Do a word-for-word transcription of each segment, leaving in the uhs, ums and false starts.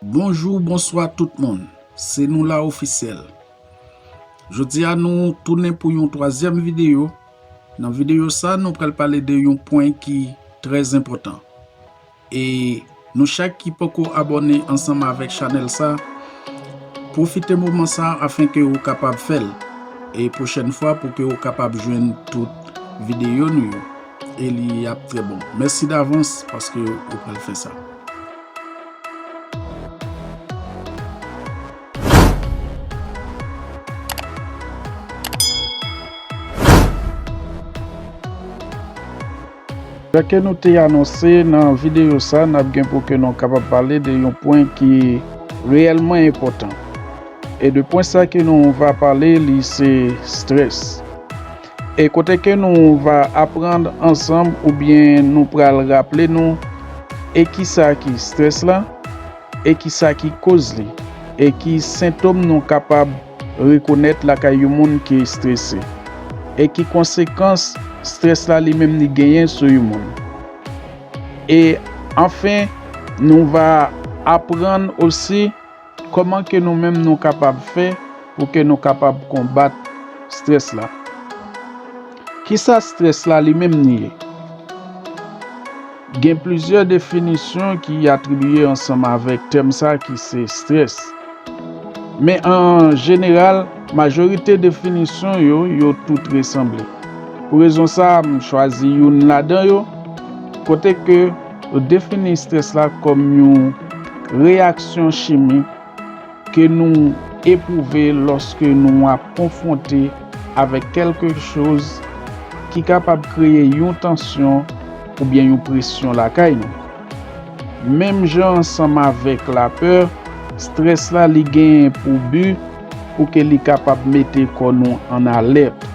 Bonjou, bonswa tout moun. Se nou la ofisyèl. Jodi a nou tounen pou yon twazyèm videyo. Nan videyo sa, nou pral pale de yon pwen ki trè enpòtan. E nou chak ki poko abòne ansanm avèk chanèl sa, pwofite moman sa afenke ou kapab fè l. E pwochèn fwa pou ke ou kapab jwenn tout videyo nou yo. E li ap trè bon. Mèsi davans paske ou pral fè sa. Jan ke nou te anonse nan videyo sa, n ap gen pou ke nou kapab pale de yon pwen ki reyèlman enpòtan. E de pwen sa ke nou va pale, li se strès. E kote ke nou va aprann ansanm oubyen nou pral raple nou e kisa ki strès la, e kisa ki koz li, e ki sentòm nou kapab rekonèt lakay yon moun ki estrese, e ki konsekans strès la li menm li genyen sou yon moun. E anfen, nou va aprann osi kòman ke nou menm nou kapab fè pou ke nou kapab konbat strès la. Kisa strès la li menm li ye? Gen plizyè definisyon ki atribiye ansanm avèk tèm sa ki se strès. Men an jeneral, majorite definisyon yo, yo tout resanble. Pou rezon sa, m chwazi youn ladan yo, kote ke yo defini strès la kòm yon reyaksyon chimik ke nou epwouve lòske nou ap konfwonte avèk kèlke choz ki kapab kreye yon tansyon oubyen yon presyon lakay nou. Menm jan ansanm avèk lapè, strès la li genyen pou bi pou ke li kapab mete kò nou an alèt.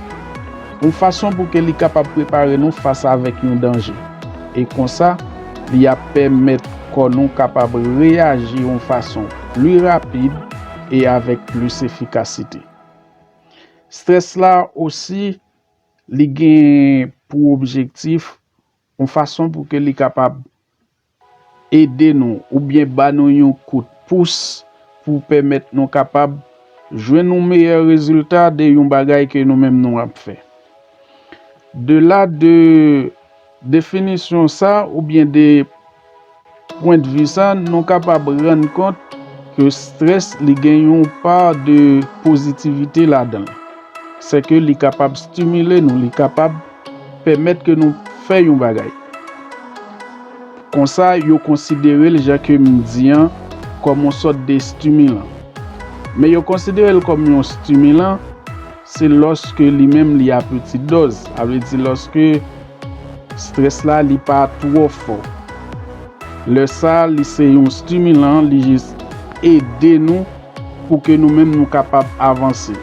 Yon fason pou ke li kapab prepare nou fas avèk yon danje. E konsa, li ap pèmèt kò nou kapab reyaji yon fason pli rapid e avèk plis efikasite. Strès la osi, li gen pou objektif yon fason pou ke li kapab ede nou oubyen ba nou yon kout pous pou pèmèt nou kapab jwenn yon meyè rezilta de yon bagay ke nou menm nou ap fè. De la de definisyon sa oubyen de pwendvi sa, nou kapab rann kont ke strès li gen yon pa de pozitivite ladan l. Se ke li kapab stimile nou, li kapab pèmèt ke nou fè yon bagay. Konsa, yo konsidere l, jan ke m di an, kòm yon sòt de stimilan. Men yo konsidere l kòm yon stimilan, se lòske li menm li a peti dòz. Sa vle di lòske strès la li pa twò fò. Lè sa, li se yon stimilan, li jis ede nou pou ke nou menm nou kapab avanse.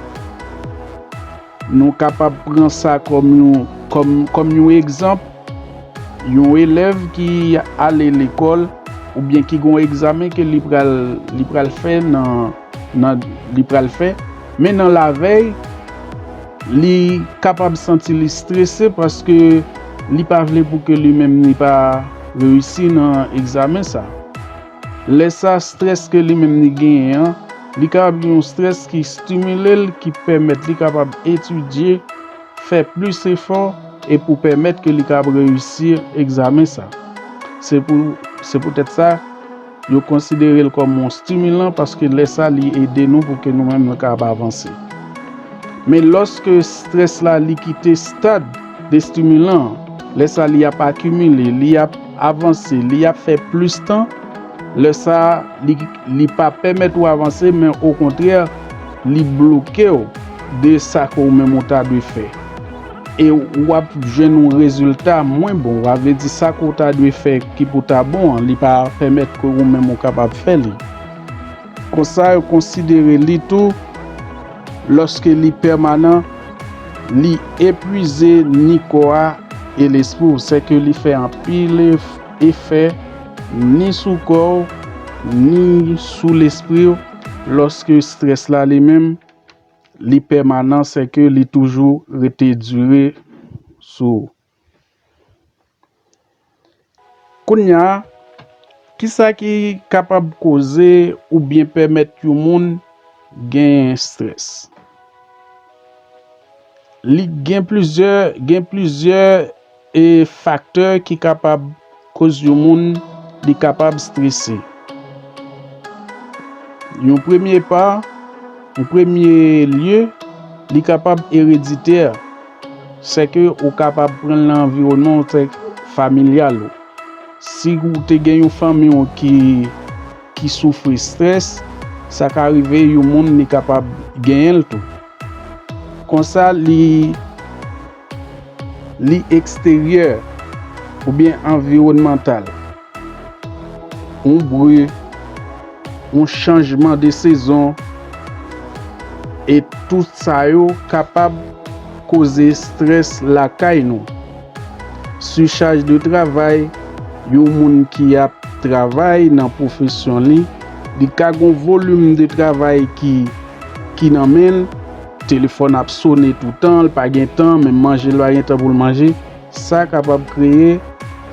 Nou kapab pran sa kòm yon, kòm, kòm yon egzanp, yon elèv ki ale lekòl oubyen ki gen yon egzamen ke li pral, li pral fè nan, nan, li pral fè, men nan lavèy, li kapab santi li strese paske li pa vle pou ke li menm li pa reyisi nan egzamen sa. Lè sa, strès ke li menm li genyen an, li kapab yon strès ki stimile l, ki pèmèt li kapab etidye, fè plis efò, e pou pèmèt ke li kapab reyisi egzamen sa. Se pou, se poutèt sa, yo konsidere l kòm yon stimilan, paske lè sa, li ede nou pou ke nou menm nou kapab avanse. Men lòske strès la, li kite stad de stimilan an, lè sa, li ap akimile, li ap avanse, li ap fè plis tan, lè sa, li, li pa pèmèt ou avanse, men okontrè, li bloke w de sa ke ou menm ou ta dwe fè. E w ap jwenn yon rezilta mwen bon. Sa vle di sa ke w ta dwe fè ki pou ta bon an, li pa pèmèt ke ou menm ou kapab fè li. Konsa, yo konsidere li tou, lòske li pèmanan, li epwize ni kò a e lespri w. Se ke li fè anpil ef-, efè ni sou kò w, ni sou lespri w, lòske strès la li menm, li pèmanan, se ke li toujou rete dire sou ou. Kounye a, Kisa ki kapab koze oubyen pèmèt yon moun genyen strès? Li gen plizyè, gen plizyè, e, faktè ki kapab koz yon moun li kapab strese. Yon premye pa, yon premye lye, li kapab ereditè. Sèke ou kapab pran l nan anviwònman w, tè familyal ou. Si ou te gen yon fanmi w ki, ki soufri strès, sa ka rive yon moun li kapab genyen l tou. Konsa, li, li eksteryè oubyen anviwònmantal. Yon bri, yon chanjman de sezon, e tout sa yo kapab koze strès lakay nou. Sichaj de travay, yon moun ki ap travay nan pwofesyon li, li ka gon volim de travay ki, ki nan men l, telefòn ap sone toutan, l pa gen tan, menm manje l pa gen tan pou l manje, sa kapab kreye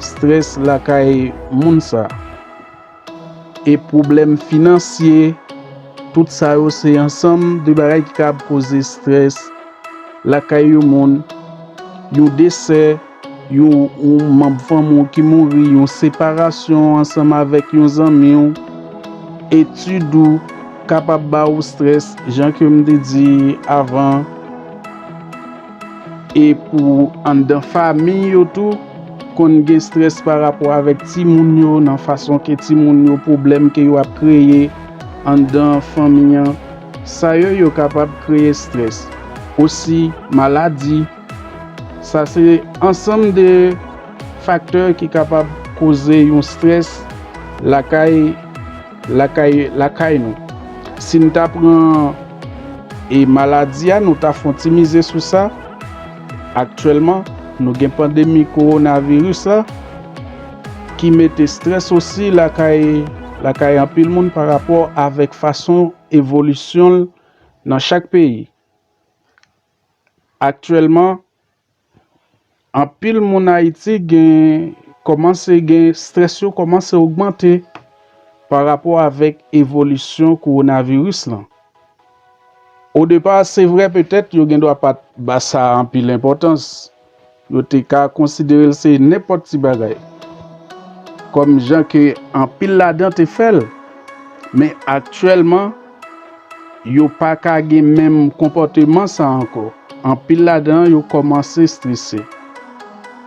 strès lakay moun sa. E pwoblèm finansye, tout sa yo se ansanm de bagay ki kapab koze strès lakay yon moun, yon desè, yon, yon manm fanmi w ki mouri, yon separasyon ansanm avèk yon zanmi w, etid ou kapab ba ou strès, jan ke m te di avan. E pou anndan fanmi yo tou, konn gen strès pa rapò avèk timoun yo, nan fason ke timoun yo, pwoblèm ke yo ap kreye anndan fanmi an, sa yo, yo kapab kreye strès. Osi, maladi, sa se ansanm de faktè ki kapab koze yon strès lakay, lakay, lakay nou. Si n ta pran, e, maladi a, nou ta fè yon ti mize sou sa. Aktyèlman, nou gen pandemi kowonaviris la ki mete strès osi lakay, lakay anpil moun pa rapò avèk fason evolisyon l nan chak peyi. Aktyèlman, anpil moun Ayiti gen, kòmanse gen, strès yo kòmanse ogmante pa rapò avèk evolisyon kowonaviris lan. Odepa, se vre, petèt, yo gen dwa pa t ba sa anpil enpòtans. Yo te ka konsidere l se nenpòt ti bagay, kòm jan ke anpil ladan te fè l. Men aktyèlman, yo pa ka gen menm konpòteman sa ankò. Anpil ladan yo kòmanse strese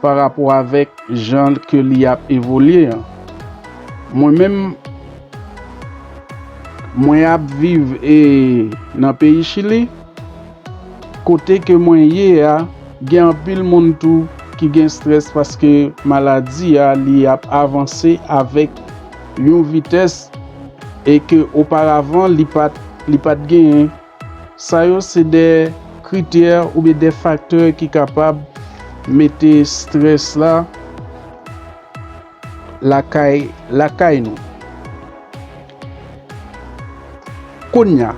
pa rapò avèk jan ke li ap evolye an. Mwen menm, mwen ap viv, e, nan peyi Chili. Kote ke mwen ye a, gen anpil moun tou ki gen strès paske maladi a, li ap avanse avèk yon vitès e ke oparavan li pa t, li pa t genyen. Sa yo se de kritè oubyen de faktè ki kapab mete strès la lakay, lakay nou. Kounye a,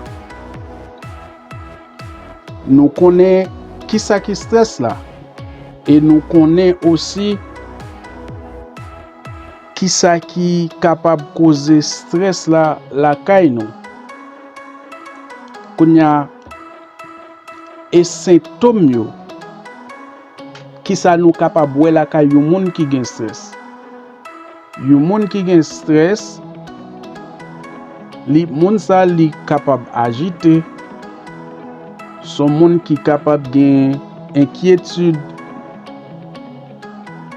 nou konnen kisa ki strès la, e nou konnen osi kisa ki kapab koze strès la lakay nou. Kounye a, e sentòm yo, kisa nou kapab wè lakay yon moun ki gen strès? Yon moun ki gen strès, li, moun sa li kapab ajite, s on moun ki kapab gen enkyetid.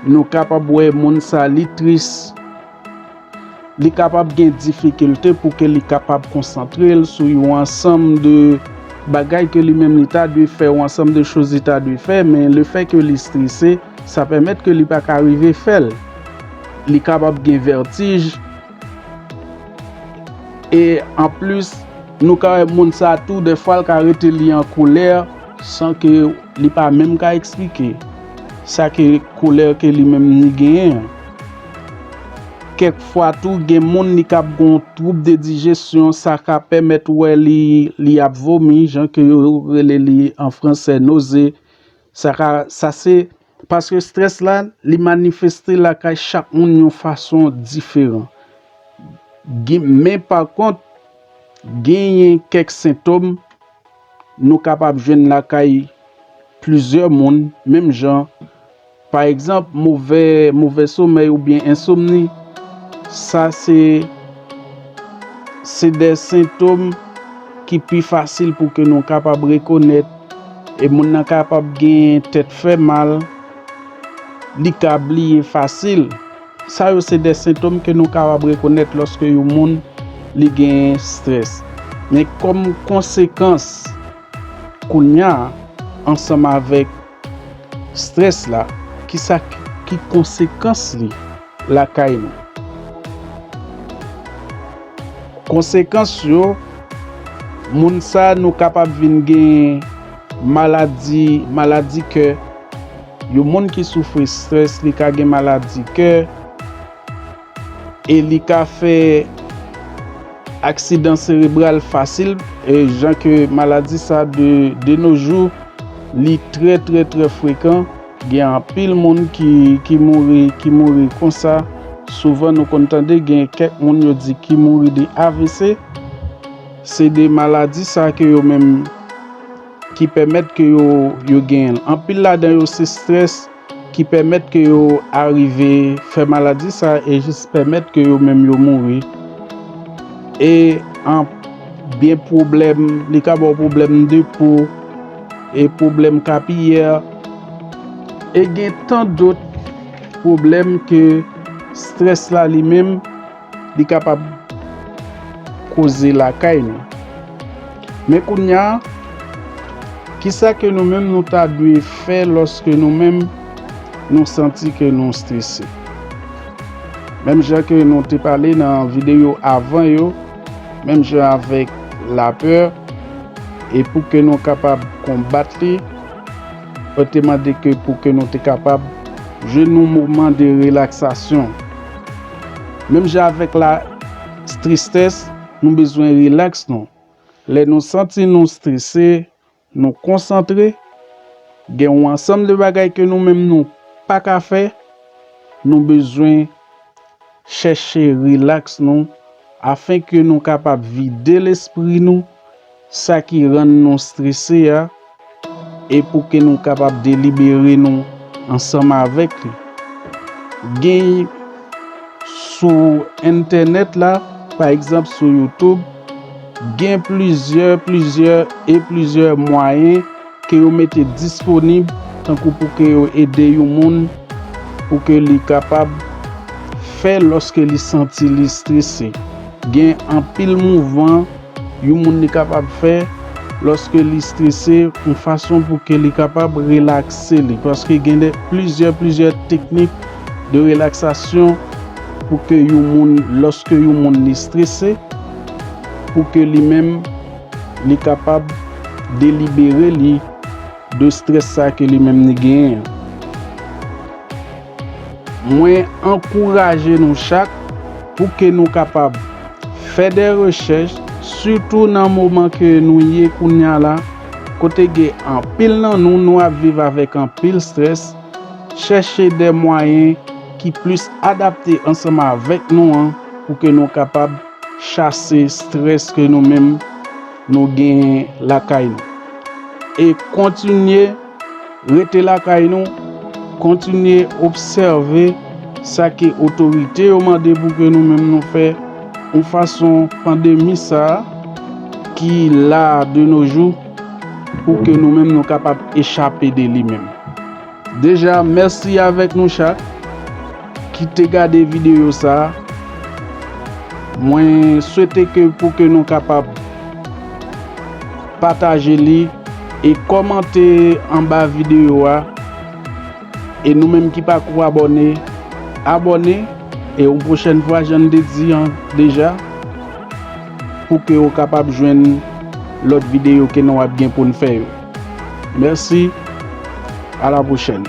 Nou kapab wè moun sa li tris. Li kapab gen difikilte pou ke li kapab konsantre l sou yon ansanm de bagay ke li menm li ta dwe fè, yon ansanm de choz li ta dwe fè, men lefètke li strese, sa pèmèt ke li pa ka rive fè l. Li kapab gen vètij, e anplis, nou ka wè moun sa tou, dèfwa l ka rete li an kolè san ke li pa menm ka eksplike sa ke kolè ke li menm li genyen an. Kèk fwa tou, gen moun li k ap gen yon twoub de dijesyon, sa ka pèmèt ou wè li, li ap vomi, jan ke yo rele li an fransè, noze. Sa ka, sa se paske strès la, li manifeste lakay chak moun yon fason diferan. Gen, men pa kont, genyen kèk sentòm nou kapab jwenn lakay plizyè moun, menm jan, pa egzanp, movè, movè somèy oubyen ensomni. Sa se, se de sentòm ki pi fasil pou ke nou kapab rekonèt, e moun nan kapab gen tèt fè mal, li ka bliye fasil. Sa yo se de sentòm ke nou kapab rekonèt lòske yon moun li gen strès. Men kòm konsekans, kounye a, ansanm avèk strès la, kisa k-, ki konsekans li lakay nou? Konsekans yo, moun sa nou kapab vin gen maladi, maladi kè. Yon moun ki soufri strès, li ka gen maladi kè e li ka fè aksidan serebral fasil, e jan ke maladi sa de, de nos jours, li trè, trè, trè frekan. Gen anpil moun ki, ki mouri, ki mouri konsa. Souvan nou konn tande gen kèk moun yo di ki mouri de A V C. Se de maladi sa ke yo menm ki pèmèt ke yo, yo genyen l. Anpil ladan yo se strès ki pèmèt ke yo arive fè maladi sa e jis pèmèt ke yo menm yo mouri. E an, gen pwoblèm, li ka ba w pwoblèm de po, e pwoblèm kapiyè, e gen tan dòt pwoblèm ke strès la li menm li kapab koze lakay nou. Men kounye a, kisa ke nou menm nou ta dwe fè lòske nou menm nou santi ke nou strese? Menm jan ke nou te pale nan videyo avan yo, menm jan avèk lapè, e pou ke nou kapab konbat li, yo te mande ke pou ke nou te kapab jwenn yon moman de relaksasyon. Menm jan avèk la tristès, nou bezwen rilaks nou. Lè nou santi nou strese, nou konsantre, gen yon ansanm de bagay ke nou menm nou pa ka fè, nou bezwen chèche rilaks nou, afen ke nou kapab vide lespri nou, sa ki rann nou strese a, e pou ke nou kapab delibere nou ansanm avèk li. Gen sou entènèt la, pa egzanp sou YouTube, gen plizyè, plizyè e plizyè mwayen ke yo mete disponib, tankou pou ke yo ede yon moun pou ke li kapab fè lòske li santi li strese. Gen anpil mouvman yon moun li kapab fè lòske li strese, yon fason pou ke li kapab relakse li. Paske gen de, plizyè, plizyè teknik de relaksasyon pou ke yon moun, lòske yon moun li strese, pou ke li menm, li kapab delibere li de strès sa ke li menm li genyen an. Mwen ankouraje nou chak pou ke nou kapab fè de rechèch, sitou nan moman ke nou ye kounye a la, kote gen anpil nan nou, nou ap viv avèk anpil strès, chèche de mwayen ki plis adapte ansanm avèk nou an, pou ke nou kapab chase strès ke nou menm nou genyen lakay nou. E kontinye rete lakay nou, kontinye obsève sa ke otorite yo mande pou ke nou menm nou fè, yon fason pandemi sa a ki la de nos jours, pou ke nou menm nou kapab echape de li menm. Deja, mèsi avèk nou chak ki te gade videyo sa a. Mwen swete ke pou ke nou kapab pataje li e kòmante anba videyo a. E nou menm ki pako abòne, abòne. E yon pwochèn fwa, jan n te di an deja, pou ke w kapab jwenn lòt videyo ke nou ap gen pou n fè yo. Mèsi, a la pwochèn.